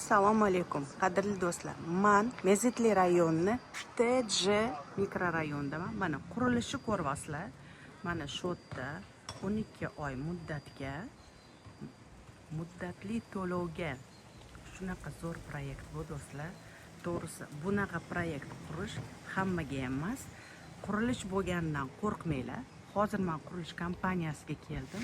Assalomu alaykum, qadrli do'stlar. Man Mezitli rayonini TJ mikrorayonidaman. Mana qurilishni ko'ryapsizlar. Mana shu yerda 12 oy muddatga muddatli to'lovga shunaqa zo'r proyekt bu, do'stlar. To'g'risi, bunaqa proyekt qurish hammaga emas. Qurilish bo'lganidan qo'rqmanglar. Hozir man qurilish kompaniyasiga keldim.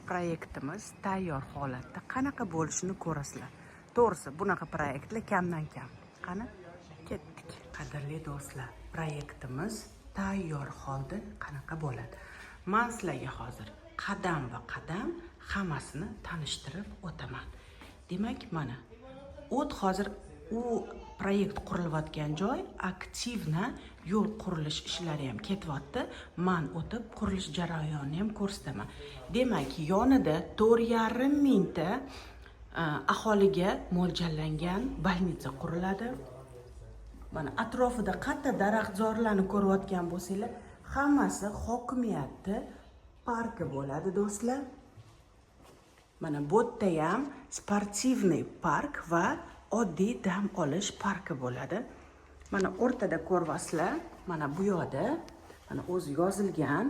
Proyektimiz tayyor holatda qanaqa bo'lishini ko'rasizlar. To'g'risi, bunaqa proyektlar kamdan kam. Qani, ketdik. Qadrli do'stlar, proyektimiz tayyor holda qanaqa bo'ladi? Man sizlarga hozir qadam va qadam hammasini tanishtirib o'taman. Demak, mana o't hozir u proyekt qurilayotgan joy aktivno yo'l qurilish ishlari ham ketyapti. Man o'tib qurilish jarayonini ham ko'rsataman. Demak, yonida 4,5 mingta aholiga mo'ljallangan больница quriladi. Mana atrofida qatta daraxtzorlarni ko'rayotgan bo'lsanglar, hammasi hokimiyatni parki bo'ladi, do'stlar. Mana bu yerda ham спортивный park va oddiy dam olish parki bo'ladi. Mana o'rtada ko'ryapsizlar, mana bu yoqda mana o'zi yozilgan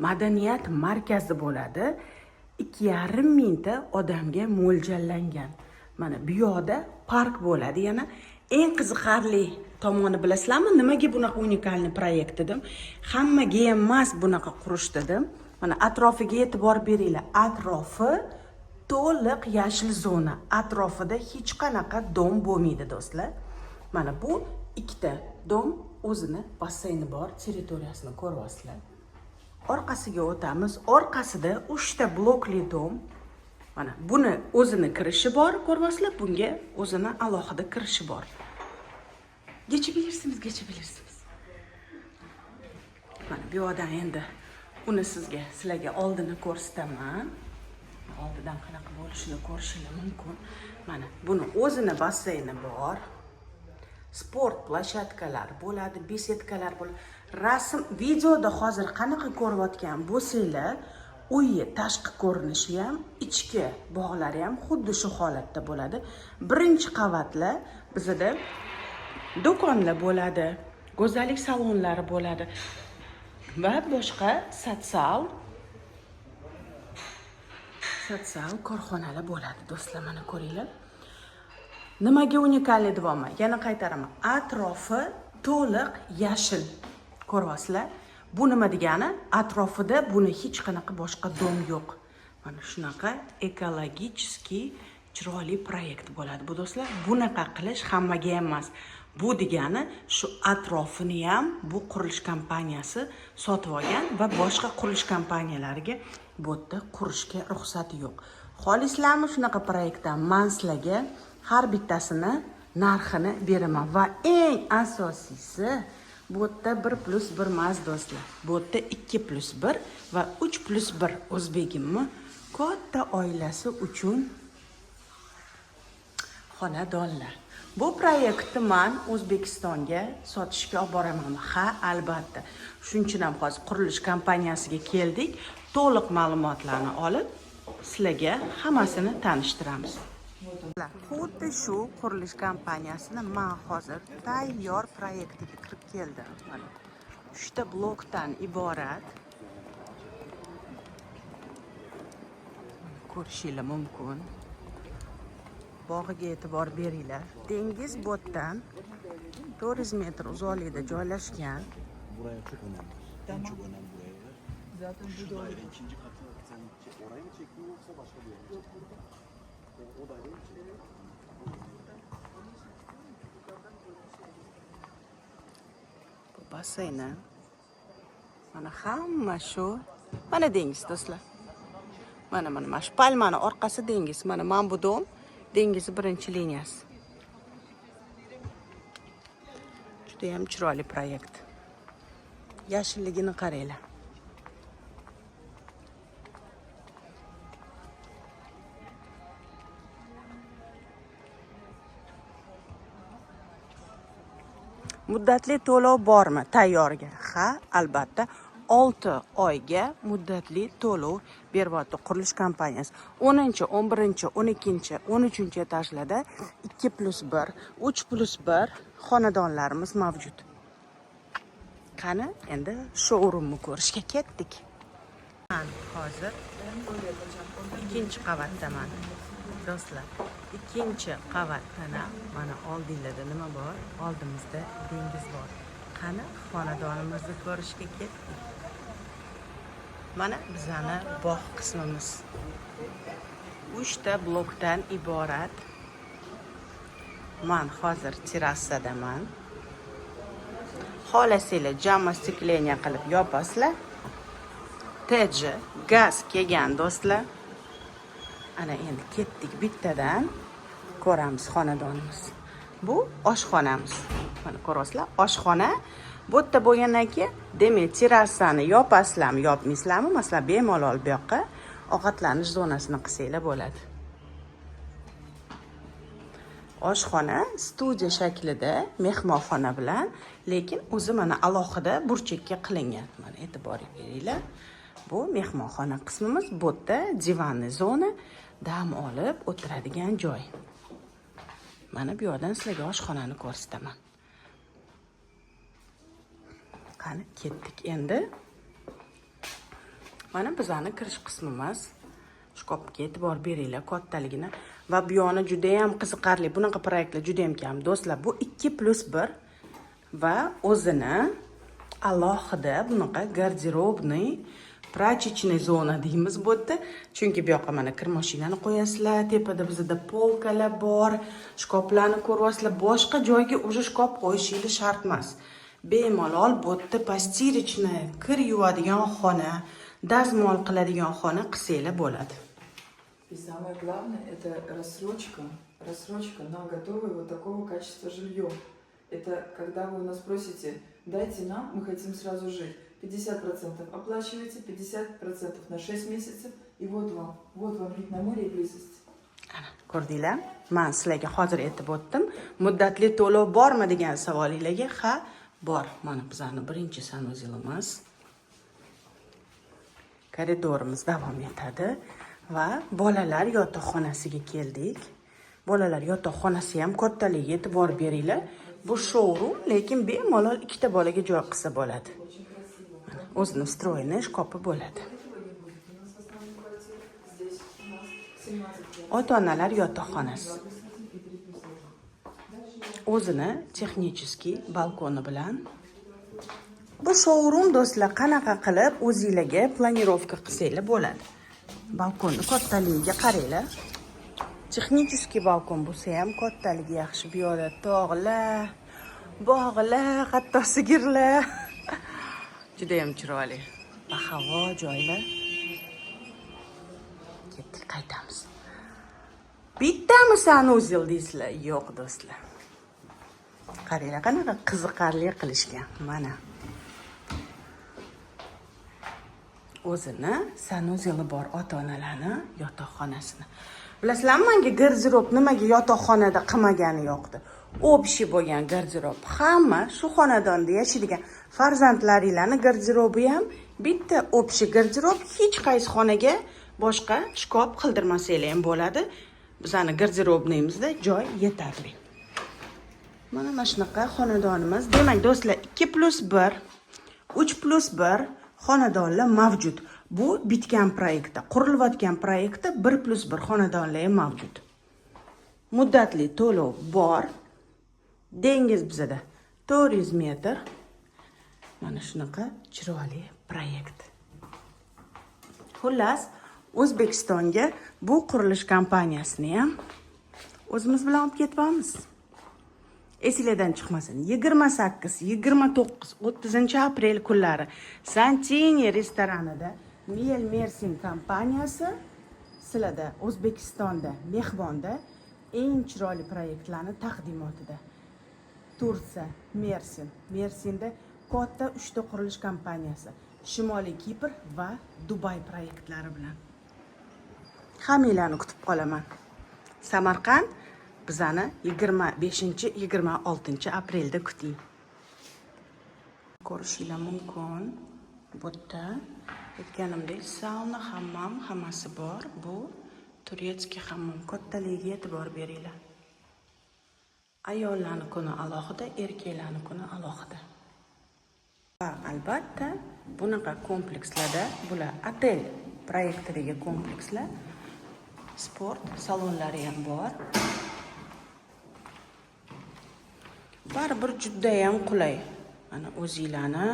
madaniyat markazi bo'ladi. 2,5 mingta odamga mo'ljallangan. Mana bu yoqda park bo'ladi. Yana eng qiziqarli tomoni bilasizlarmi? Nimaga bunaqa уникальный proyekt dedim? Hammaga emas bunaqa qurish dedim. Mana atrofiga e'tibor beringlar. Atrofi to'liq yashil zona. Atrofida hech qanaqa dom bo'lmaydi, do'stlar. Mana bu ikkita dom, o'zini basseyni bor, territoriyasini ko'ryapsizlar. Orqasiga o'tamiz. Orqasida 3 ta blokli dom. Mana buni o'zini kirishi bor, ko'ryapsizlar, bunga o'zini alohida kirishi bor. Geçebilirsiniz, geçebilirsiniz. Mana bu yoqdan endi uni sizlarga oldini ko'rsataman. Oldidan qanaqa bo'lishini ko'rishingiz mumkin. Mana buni o'zini basseyni bor. Sport площадкалari bo'ladi, besedkalar bo'ladi. Rasm videoda hozir qanaqa ko'rayotgan bo'lsanglar, uyi tashqi ko'rinishi ham, ichki bog'lari ham xuddi shu holatda bo'ladi. Birinchi qavatlar bizada do'konlar bo'ladi, go'zallik salonlari bo'ladi va boshqa sotsial korxonalar bo'ladi, do'stlar, mana ko'ringlar. Nimaga уникальный deyapman? Yana qaytaraman. Atrofi to'liq yashil. Ko'ryapsizlar? Bu nima degani? Atrofida buni hech qanaqa boshqa dom yo'q. Mana shunaqa ekologический chiroyli proyekt bo'ladi bu, do'stlar. Bunaqa qilish hammaga emas. Bu degani shu atrofini ham bu qurilish kompaniyasi sotib olgan va boshqa qurilish kompaniyalariga bu yerda qurishga ruxsati yo'q. Xohlaysizlarmi shunaqa proyektdan? Man sizlarga har bittasini narxini beraman va eng asosiysi bu yerda 1+1 emas, do'stlar. Bu yerda 2+1 va 3+1 o'zbegimni katta oilasi uchun xonadonlar. Bu proyektni man O'zbekistonga sotishga olib boraman. Ha, albatta. Shuning uchun ham hozir qurilish kompaniyasiga keldik. To'liq ma'lumotlarni olib, sizlarga hammasini tanishtiramiz. Xuddi shu qurilish kompaniyasini man hozir tayyor proyektiga kirib keldim. Mana 3 ta blokdan iborat. Ko'rishingiz mumkin. Bog'iga e'tibor beringlar. Dengiz bu yerdan 400 metr uzoqlikda joylashgan. Buraya çok önem ver. En çok önem buraya ver. Zaten Şu burada daire ikinci katı sen orayı mı çektin yoksa başka bir yere mi çektin? O daireyi mi çektin? Bu basseyni. Mana hamma shu. Mana dengiz, do'stlar. Mana shu palmani orqasi dengiz. Mana bu dom dengizni birinchi liniyasi. Juda ham chiroyli proyekt. Yashilligini qaranglar. Muddatli to'lov bormi tayyorga? Ha, albatta. 6 oyga muddatli to'lov beryapti qurilish kompaniyasi. 10, 11, 12, 13 etajlarda 2+1, 3+1 xonadonlarimiz mavjud. Qani, endi showroomni ko'rishga ketdik. Man hozir ikkinchi qavatdaman. Do'stlar, ikkinchi qavatdan ham mana oldinglarda nima bor? Oldimizda dengiz bor. Qani, xonadonimizni ko'rishga ketdik. Mana bizani bog' qismimiz. Uchta blokdan iborat. Man hozir terrasadaman. Xohlasanglar, jam остекление qilib yopasizlar. Teji gaz kelgan, do'stlar. Ana endi ketdik, bittadan ko'ramiz xonadonimiz. Bu oshxonamiz. Mana ko'rasizlar, oshxona bu yerda bo'lgandan keyin, demak, terrasani yopasizlarmi, yopmaysizlarmi, masalan, bemalol bu yoqqa ovqatlanish zonasini qilsanglar bo'ladi. Oshxona studiya shaklida mehmonxona bilan, lekin o'zi mana alohida burchakka qilingan. Mana e'tibor beringlar. Bu mehmonxona qismimiz, bu yerda диванный zona, dam olib o'tiradigan joy. Mana bu yoqdan sizlarga oshxonani ko'rsataman. Qani, ketdik endi. Mana bizani kirish qismimiz. Shkafga e'tibor beringlar kattaligini va bu yoni juda ham qiziqarli. Bunaqa proyektlar juda ham kam, do'stlar. Bu 2+1 va o'zini alohida bunaqa гардеробный, прачечный zona deymiz bu yerda. Chunki bu yoqqa mana kir mashinani qo'yasizlar, tepada bizada polkalar bor, shkaflarni ko'ryapsizlar. Boshqa joyga уже shkaf qo'yishingiz shart emas. Bemalol bu yerda постирочная, kir yuvadigan xona, dazmol qiladigan xona qilsanglar bo'ladi. И самое главное, это рассрочка, рассрочка на готовое вот такого качества жилье. Это когда вы у нас просите: «Дайте нам, мы хотим сразу жить». 50% оплачиваете, 50% на 6 месяцев, и вот вам вид на море и близость. Ana, ko'rdinglar? Man sizlarga hozir aytib o'tdim. Muddatli to'lov bormi degan savolinglarga, ha, bor. Mana bizani birinchi санузел imiz. Koridorimiz davom etadi va bolalar yotoqxonasiga keldik. Bolalar yotoqxonasi ham kattaligiga e'tibor beringlar. Bu showroom, lekin bemalol ikkita bolaga joy qilsa bo'ladi. Mana o'zini встроенный shkafi bo'ladi. Этого не будет. У нас в основной квартире здесь у нас 17 Ota-onalar yotoqxonasi. 2 плюс 1 и 3 плюс 1. Дальше O'zini texnический balkoni bilan. Bu showroom, do'stlar, qanaqa qilib o'zinglarga планировка qilsanglar bo'ladi. Balkonni kattaligiga qaranglar. Texnический balkon bo'lsa ham kattaligi yaxshi. Bu yoqda tog'lar, bog'lar, hatto sigirlar. Juda ham chiroyli. Bahavo joylar. Ketdik, qaytamiz. Bittami санузел deysizlar? Yo'q, do'stlar. Qaranglar, qanaqa qiziqarli qilishgan. Mana. O'zini санузел i bor ota-onalarni yotoqxonasini. Bilasizlarmi, menga garderob nimaga yotoqxonada qilmagani yoqdi? Общий bo'lgan garderob. Hamma shu xonadonda yashaydigan farzandlaringlarni garderobi ham bitta общий garderob, hech qaysi xonaga boshqa shkaf qildirmasanglar ham bo'ladi. Bizani гардеробный imizda joy yetarli. Mana shunaqa xonadonimiz. Demak, do'stlar, 2+1, 3+1 xonadonlar mavjud. Bu bitgan proyektda, qurilayotgan proyektda 1+1 xonadonlar ham mavjud. Muddatli to'lov bor. Dengiz bizada 400 metr. Mana shunaqa chiroyli proyekt. Xullas, O'zbekistonga bu qurilish kompaniyasini ham o'zimiz bilan olib ketyapmiz. Esinglardan chiqmasin, 28, 29, 30 aprel kunlari Santini restoranida Miel Mersin kompaniyasi sizlarda O'zbekistonda mehmonda, eng chiroyli proyektlarni taqdimotida. Turkiya, Mersin. Mersinda katta uchta qurilish kompaniyasi, Shimoliy Kipr va Dubay proyektlari bilan. Hammanglarni kutib qolaman. Samarqand, bizani 25-26 aprelda kuting. Ko'rishinglar mumkin. Bu yerda aytganimdek, sauna, hammom, hammasi bor. Bu турецкий hammom, kattaligiga e'tibor beringlar. Ayollarni kuni alohida, erkaklarni kuni alohida. Va albatta, bunaqa komplekslarda, bular otel proyektidagi komplekslar, sport salonlari ham bor. Baribir judayam qulay. Mana o'zinglarni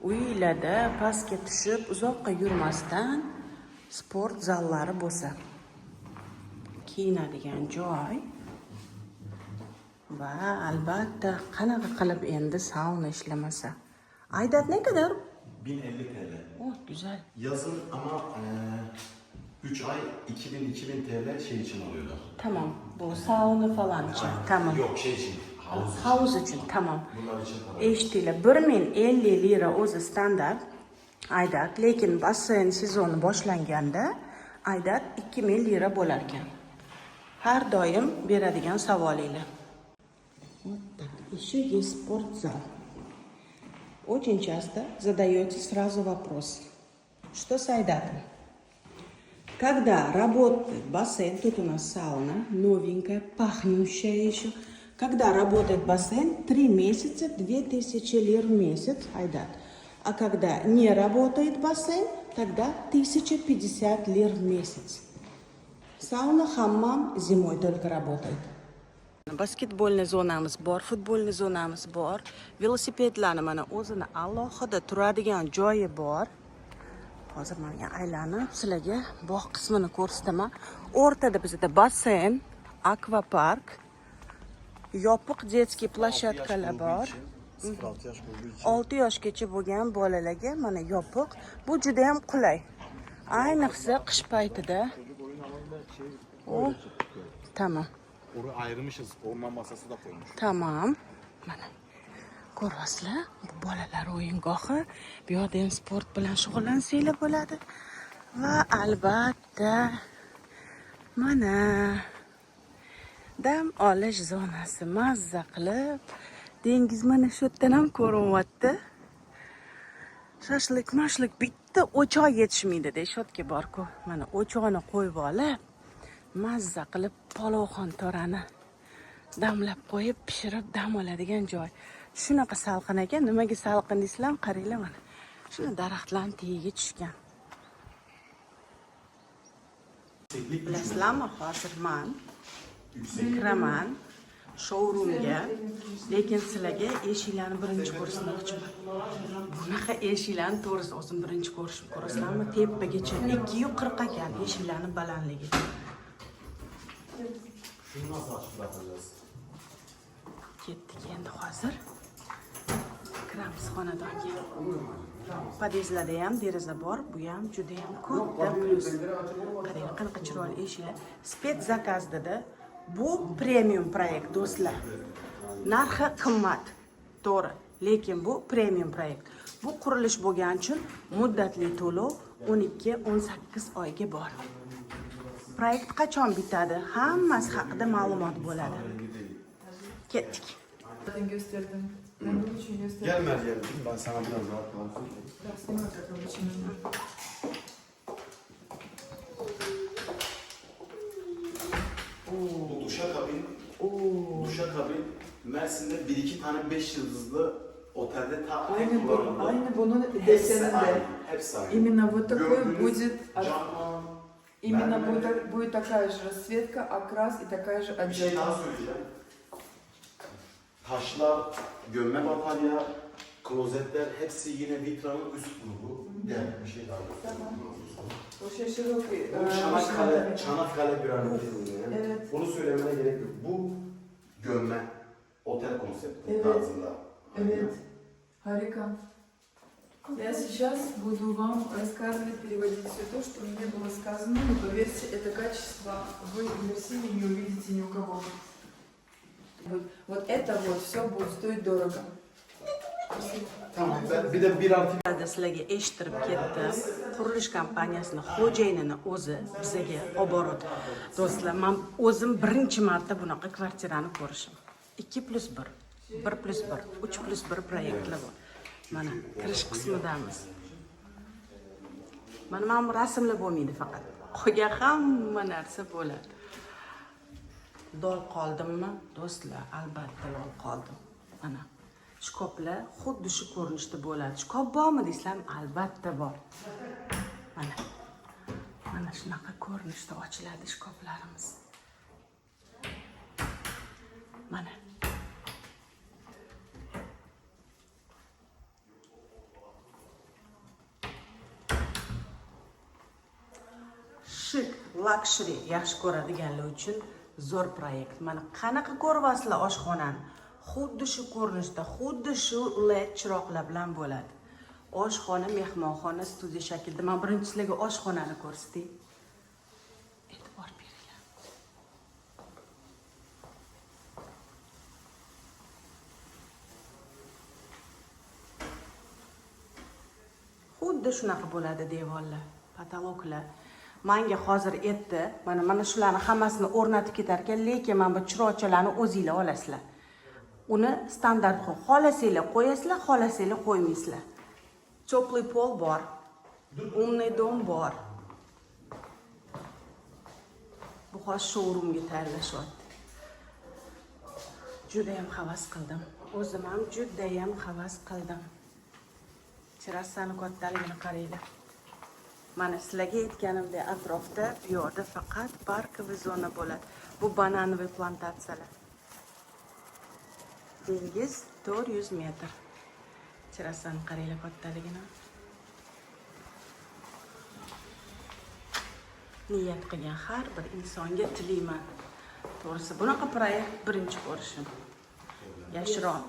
uyinglarda pastga tushib uzoqqa yurmasdan sport zallari bo'lsa, kiyinadigan joy va albatta qanaqa qilib endi sauna ishlamasa. Aidat ne kadar? 1050 TL. Oh, güzel. Yazın ama 3 ay 2000-2000 TL şey için oluyordu. Tamam. Bu sauna falan için. Tamam. Yok, şey için. Havuz için. Havuz uchun, tamam. Bunlar için para. Eshitinglar, 1050 lira o'zi standart aidat, lekin basseyn sezoni boshlanganda aidat 2000 lira bo'lar ekan. Har doim beradigan savolinglar. Вот так. Еще есть спортзал. Очень часто задаете сразу вопрос: что с айдатом? Когда работает бассейн, тут у нас сауна, новенькая, пахнущая еще. Когда работает бассейн, 3 месяца, 2000 лир в месяц, айдат. А когда не работает бассейн, тогда 1050 лир в месяц. Сауна, хаммам зимой только работает. Баскетбольный zonamiz bor, футбольный zonamiz bor. Velosipedlarni mana o'zini alohida turadigan joyi bor. Hozir mana aylanib sizlarga bog' qismini ko'rsataman. O'rtada bizda basseyn, akvapark, yopiq детский площадка lar bor. 0-6 yaş grubu için. 6 yoshgacha bo'lgan bolalarga mana yopiq. Bu juda ham qulay. Ayniqsa qish paytida. Çocuk oyun alanında şey O tamam. Orayı ayırmışız. Orman masası da koymuş. Tamam. Mana ko'ryapsizlar, bu bolalar o'yingohi. Bu yerda ham sport bilan shug'ullansanglar bo'ladi. Va albatta mana dam olish zonasi, mazza qilib, dengiz mana shu yerdan ham ko'rinyapti. Shashlik, mashlik, bitta o'choq yetishmaydi-da, shu yerga bor-ku. Mana o'choqni qo'yib olib, mazza qilib palovxon to'rani damlab qo'yib, pishirib dam oladigan joy. Shunaqa salqin ekan, nimaga salqin deysizlar, qaranglar mana. Shuni daraxtlarning tagiga tushgan. Bilasizlarmi, hozir man kiraman showroomga, lekin sizlarga eshiklarni birinchi ko'rsatmoqchiman. Bunaqa eshiklarni to'g'risi o'zim birinchi ko'rishim, ko'rasizlarmi? Tepagacha 240 ekan eshiklarning balandligi. Şunu nasıl açıp bırakacağız? Ketdik endi, hozir kiramiz xonadonga. Podyezdlarda ham deraza bor, bu ham juda ham katta plyus. Qarang, qanaqa chiroyli eshiklar. Спецзаказ dedi. Bu premium proyekt, do'stlar. Narxi qimmat, to'g'ri, lekin bu premium proyekt. Bu qurilish bo'lgani uchun muddatli to'lov 12-18 oyga bor. Proyekt qachon bitadi, hammasi haqida ma'lumot bo'ladi. Ketdik. Zaten gösterdim. Ben bunun için gösterdim. Gel Meryemciğim, ben sana biraz daha tarif edeyim. Да, снимай, как обычно. Bu duşakabin, duşakabin Mersin'de 1-2 tane 5 yıldızlı otelde tek Aynı, bu, kullanıldı. aynı bunun Hepsi deseninde. aynı, hepsi aynı. Именно вот такой Gördüğünüz будет, cam, именно mermer. будет такая же расцветка, окрас и такая же Bir şey отделка. daha söyleyeceğim. Taşlar, gömme batarya, klozetler hepsi yine Vitra'nın üst grubu. Gel bir şey daha göstereyim. Вообще широкий. Bu Çanakkale, Çanakkale graniti yani. Evet. Bunu söylemene gerek yok. Bu gömme otel konsepti Evet. tarzında. Evet. Harika. Я сейчас буду вам рассказывать, переводить все то, что мне было сказано. Но поверьте, это качество вы в Мерсине не увидите ни у кого. Вот это вот все будет стоить дорого. Tamam, ben bir de bir artı Hozir sizlarga eshittirib ketdim. Qurilish kompaniyasini xo'jayinini o'zi bizaga olib boradi. Do'stlar, men o'zim birinchi marta bunaqa kvartirani ko'rishim. 2 plus 1, 1 plus 1, 3 plus 1 proyektlar bor. Mana kirish qismidamiz. Mana bu rasmlar bo'lmaydi faqat. Qolgan hamma narsa bo'ladi. Lol qoldimmi? Do'stlar, albatta lol qoldim. Mana shkoplar xuddi shu ko'rinishda bo'ladi. Shkop bormi deysizlarmi? Albatta bor. Mana. Mana shunaqa ko'rinishda ochiladi shkoplarimiz. Mana. Shik, luxury yaxshi ko'radiganlar uchun zo'r proyekt. Mana qanaqa ko'ryapsizlar oshxonani? Xuddi shu ko'rinishda, xuddi shu LED chiroqlar bilan bo'ladi. Oshxona, mehmonxona, studiya shaklida. Men birinchi sizlarga oshxonani ko'rsatay. E'tibor beringlar. Xuddi shunaqa bo'ladi devorlar, patologlar. Menga hozir aytdi, mana shularni hammasini o'rnatib ketar ekan, lekin mana bu chiroqchalarni o'zinglar olasizlar. Uni standart qo'y. Xohlasanglar qo'yasizlar, xohlasanglar qo'ymaysizlar. Теплый пол bor. Умный дом bor. Bu hozir showroomga tayyorlashyapti. Juda ham havas qildim. O'zim ham juda ham havas qildim. Terrasani kattaligini qaranglar. Mana sizlarga aytganimdek, atrofda bu yerda faqat парковый zona bo'ladi. Bu банановый plantatsiyalar. Dengiz 400 metr. Terrasani qaranglar kattaligini. Niyat qilgan har bir insonga tilayman. To'g'risi, bunaqa proyekt birinchi ko'rishim.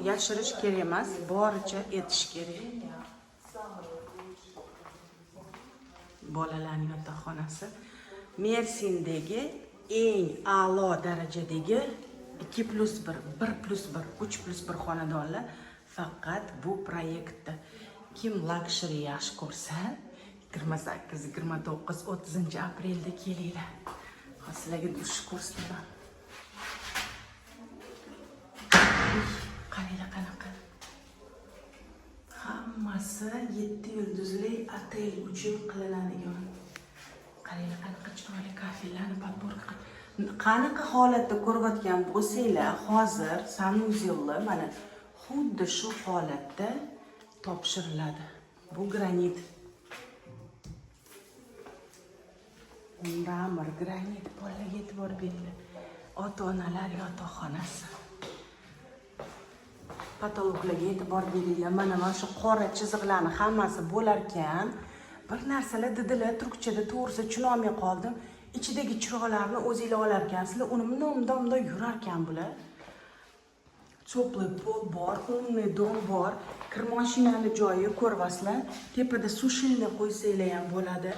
Yashirish kerak emas, boricha etish kerak. Bolalarning yotoqxonasi Mersindagi eng a'lo darajadagi 2+1, 1+1, 3+1 xonadonlar faqat bu proyektda. Kim luxury yaxshi ko'rsa, 28, 29, 30 aprelda kelinglar. Hozir sizlarga dush ko'rsataman. Qaranglar qanaqa. Hammasi 7 yulduzli otel uchun qilinadigan. Qaranglar qanaqa chiroyli kafelarni подборка qanaqa holatda ko'rayotgan bo'lsanglar, hozir санузел li mana xuddi shu holatda topshiriladi. Bu granit. Мрамор, granit, bolalarga e'tibor beringlar. Ota-onalar yotoqxonasi. Patologlarga e'tibor beringlar. Mana shu qora chiziqlarni hammasi bo'lar ekan. Bir narsalar dedilar, turkchada to'g'risi tushunolmay qoldim. Ichidagi chiroqlarni o'zinglar olar ekansizlar, uni bundoq bundoq bundoq yurar ekan bular. Теплый пол bor, умный дом bor, kir mashinani joyi ko'ryapsizlar. Tepada сушильный qo'ysanglar ham bo'ladi.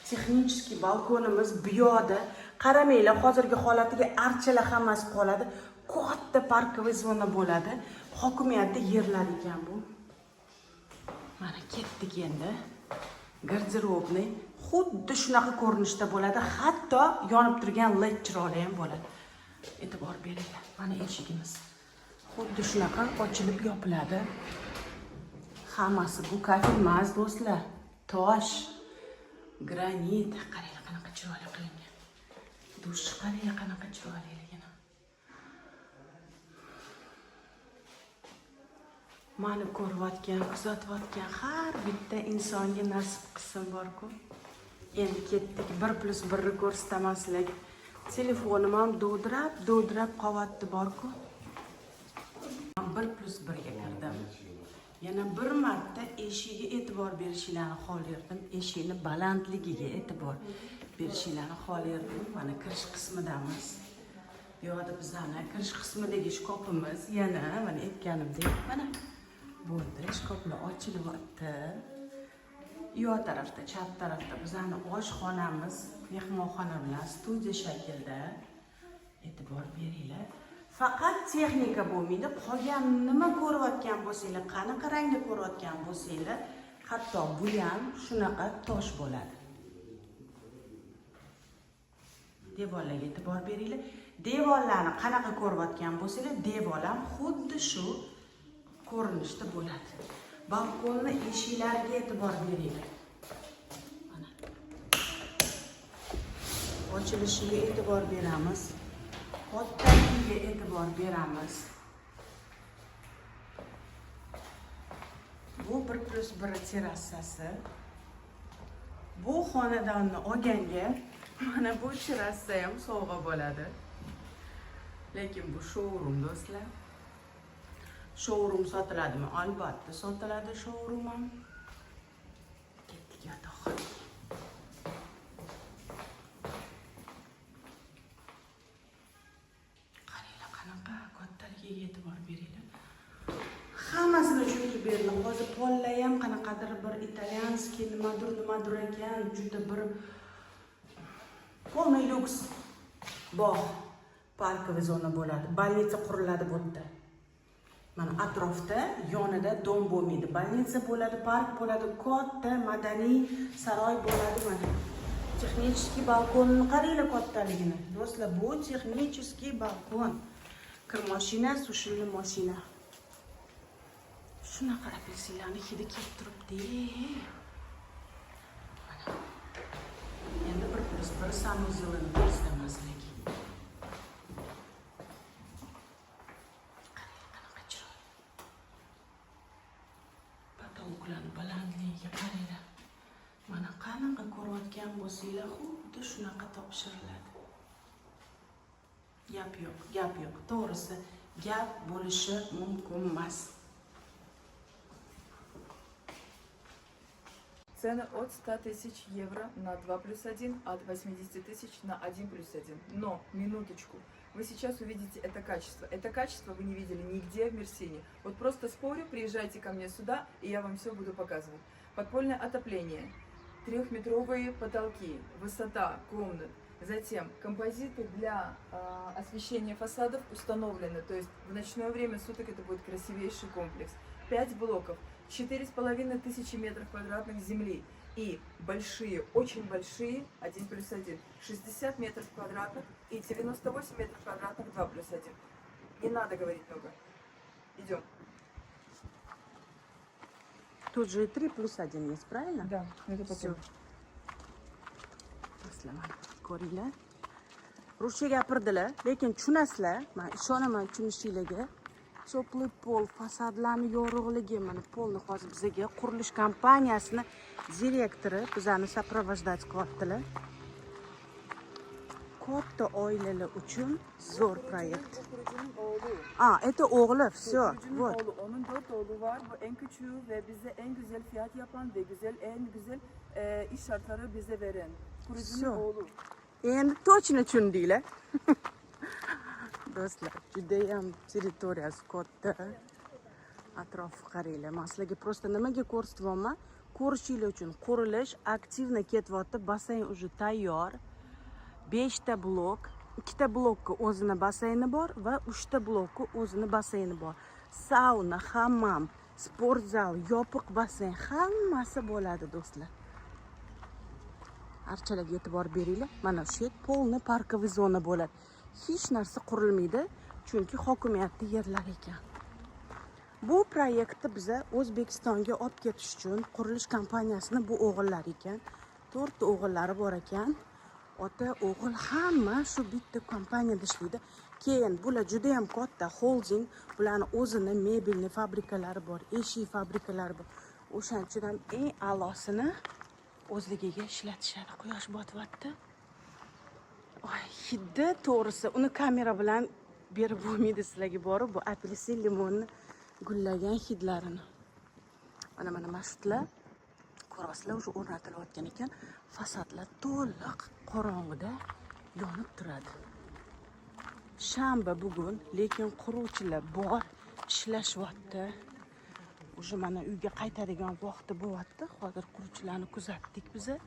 Texnический balkonimiz bu yoqda. Qaramanglar, hozirgi holatiga archalar hammasi qoladi. Katta парковый zona bo'ladi. Hokimiyatda yerlar ekan bu. Mana ketdik endi. Гардеробный xuddi shunaqa ko'rinishda bo'ladi. Hatto yonib turgan LED chiroqlar ham bo'ladi. E'tibor beringlar. Mana eshigimiz. Xuddi shunaqa ochilib yopiladi. Hammasi bu kafel emas, do'stlar. Tosh, granit. Qaranglar qanaqa chiroyli qilingan. Dush qaranglar qanaqa chiroyliligini. Mani ko'rayotgan, kuzatayotgan har bitta insonga nasib qilsin bor-ku. Endi ketdik. 1+1 ni ko'rsataman sizlarga. Telefonim ham dovdirab, dovdirab qolyapti bor-ku. 1+1 ga kirdim. Yana bir marta eshigiga e'tibor berishinglarni xohlardim. Eshikni balandligiga e'tibor berishinglarni xohlardim. Mana kirish qismidamiz. Bu yoqda bizani kirish qismidagi shkopimiz yana mana aytganimdek, mana bo'ldi. Shkoplar ochilyapti. U yoq tarafda, chap tarafda bizani oshxonamiz, mehmonxona bilan studiya shaklida. E'tibor beringlar. Faqat texnika bo'lmaydi. Qolgan nima ko'rayotgan bo'lsanglar, qanaqa rangda ko'rayotgan bo'lsanglar, hatto bu ham shunaqa tosh bo'ladi. Devorlarga e'tibor beringlar. Devorlarni qanaqa ko'rayotgan bo'lsanglar, devor ham xuddi shu ko'rinishda bo'ladi. Balkonni eshiklariga e'tibor beringlar. Mana. Ochilishiga e'tibor beramiz. Kattaligiga e'tibor beramiz. Bu 1+1 terrasasi. Bu xonadonni olganga mana bu terrasa ham sovg'a bo'ladi. Lekin bu showroom, do'stlar. Showroom sotiladimi? Albatta sotiladi showroom ham. Ketdik yotoqxonaga. Qaranglar, qanaqa kattaligiga e'tibor beringlar. Hammasini tushuntirib berdim. Hozir pollar ham qanaqadir bir итальянский nimadir nimadir ekan, juda bir полный люкс bog', парковый zona bo'ladi. Больница quriladi bu yerda. Mana atrofda, yonida дом bo'lmaydi. Больница bo'ladi, park bo'ladi, katta madaniy saroy bo'ladi mana. Технический balkonni qaranglar kattaligini. Do'stlar, bu технический balkon. Kir mashina, сушильный mashina. Shunaqa apelsinlarni hidi kelib turibdi. Mana. Endi 1+1 санузел ini ko'rsataman sizlarga. Qarang, qanaqa chiroyli. Потолок larni balandligiga qaranglar. Mana qanaqa ko'rayotgan bo'lsanglar, xuddi shunaqa topshiriladi. Gap yo'q, gap yo'q. To'g'risi, gap bo'lishi mumkin emas. Цены от 100 тысяч евро на 2 плюс 1, от 80 тысяч на 1 плюс 1. Но, минуточку, вы сейчас увидите это качество. Это качество вы не видели нигде в Мерсине. Вот просто спорю, приезжайте ко мне сюда, и я вам все буду показывать. Подпольное отопление, трехметровые потолки, высота комнат. Затем композиты для освещения фасадов установлены. То есть в ночное время суток это будет красивейший комплекс. 5 блоков, 4,5 тысячи метров квадратных земли и большие, очень большие, 1 плюс 1, 60 метров квадратных и 98 метров квадратных 2 плюс 1. Не надо говорить много. Идем. Тут же и 3+1 есть, правильно? Да, это Всё. Do'stlar, mana ko'ringlar. Ruscha gapirdilar, lekin tushunasizlar. Men ishonaman tushunishinglarga. Теплый пол, fasadlarni yorug'ligi, mana polni hozir bizaga qurilish kompaniyasini direktori bizani сопровождать qilyaptilar. Katta oilalar uchun zo'r proyekt. Kurucunun oğlu. А, это o'g'li, все, Kurucunun вот. oğlu. Onun dört oğlu var. Bu en küçüğü ve bize en güzel fiyat yapan ve güzel en güzel iş şartları bize veren. Kurucunun Всё. Oğlu. Endi точно tushundinglar. Do'stlar, judayam territoriyasi katta. Atrofi qaranglar. Men sizlarga просто nimaga ko'rsatyapman? Ko'rishinglar uchun. Qurilish активно ketyapti. Basseyn уже tayyor. 5 ta blok, ikkita blokka o'zini basseyni bor va 3 ta blokka o'zini basseyni bor. Sauna, hammam, sport zal, yopiq basseyn hammasi bo'ladi, do'stlar. Archalarga e'tibor beringlar. Mana shu yer полный парковый zona bo'ladi. Hech narsa qurilmaydi, chunki hokimiyatni yerlari ekan. Bu proyektni biza O'zbekistonga olib ketish uchun qurilish kompaniyasini bu o'g'illar ekan. To'rtta o'g'illari bor ekan. Ota, o'g'il hamma shu bitta kompaniyada ishlaydi. Keyin bular juda ham katta xolding, bularni o'zini мебельный fabrikalari bor, eshik fabrikalari bor. O'shaning uchun ham eng a'losini o'zligiga ishlatishadi. Quyosh botyapti. Oy, hiddi to'g'risi uni kamera bilan berib bo'lmaydi sizlarga borib bu apelsin, limonni gullagan hidlarini. Mana masjidlar ko'ryapsizlar, уже o'rnatilayotgan ekan. Fasadlar to'liq qorong'ida yonib turadi. Shanba bugun, lekin quruvchilar bor, ishlashyapti. Уже mana uyga qaytadigan vaqti bo'lyapti. Hozir quruvchilarni kuzatdik biza.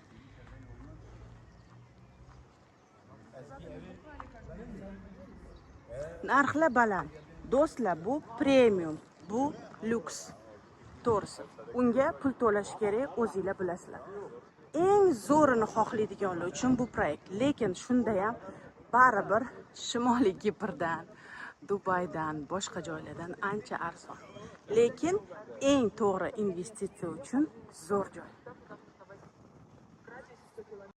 Narxlar baland. Do'stlar, bu premium, bu lyuks. To'g'risi, unga pul to'lash kerak, o'zinglar bilasizlar. Eng zo'rini xohlaydiganlar uchun bu proyekt. Lekin shunda ham baribir Shimoliy Kiprdan, Dubaydan, boshqa joylardan ancha arzon. Lekin eng to'g'ri investitsiya uchun zo'r joy.